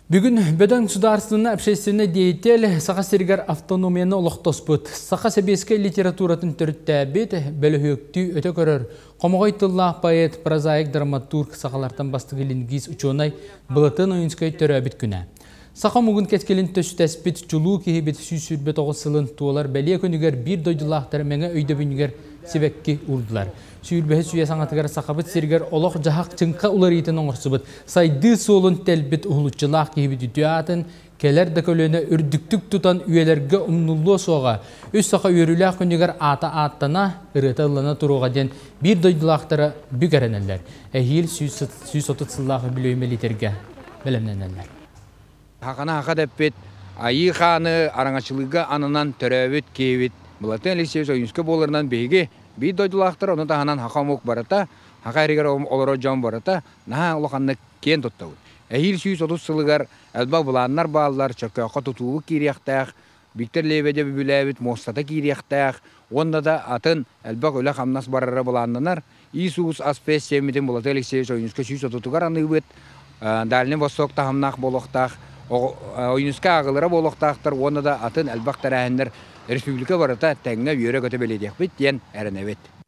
Бүгүн бөдөҥ судаарыстыбаннай общественнай деятель Саха сиригэр автономияны олохтоспут, саха сэбиэскэй литературатын төрүттээбит, бөлөһүөктүү өтө көрөр, хомоҕой тыллаах поэт, прозаик, драматург, сахалартан бастакы лингвист учуонай Былатыан Ойуунскай төрөөбүт күнэ. Саха омугун кэскилин төстөспүт чулуу киһибит 129 сылын туолар бэлиэ күнүгэр биир дойдулаахтар мэҥэ өйдөбүнньүгэр сибэкки уурдулар. Сүүрбэһис үйэ саҥатыгар Сахабыт сиригэр олох-дьаһах чыҥха уларыйыытын оҥорсубут, сайдыы суолун тэлбит уһулуччулаах киһибит үтүө аатын кэлэр да көлүөнэ үрдүктүк тутан үйэлэргэ умнуллуо суоҕа, үс саха үөрүүлээх күнүгэр аата ааттана, ырыата ыллана туруоҕа диэн биир дойдулаахтара бүк эрэнэллэр. Эһиил 130 сыллаах үбүлүөй мэлитэргэ бэлэмнэнэллэр. Хахана хаха дэппит Айыы хааны араҥачылыыга ананан төрөөбүт киһибит Былатыан Алексеевич Ойуунскай буоларынан биһиги биир дойдулаахтар, ону таһынан хаха омук барыта, хаха эригэр олорор дьон барыта наһаа улаханнык киэн туттабыт. Эһиил 130 сылыгар элбэх былааннар бааллар, Чөркөөххө тутуубут киириэхтээх, Виктор Лебедев үбүлээбит муостата киириэхтээх уонна да атын элбэх үлэ-хамнас барара былааннанар. Иисус Аспес сиэммитин Булаты Алексеевич Ойуунускай 130-угар аныыбыт. Дальний Восток таһымнаах буолуохтаах, Ойуунускай ааҕыылара буолуохтаахтар уонна да атын элбэх тэрээһиннэр республика барыта тэҥҥэ үөрэ-көтө бэлиэтиэхпит диэн эрэнэбит.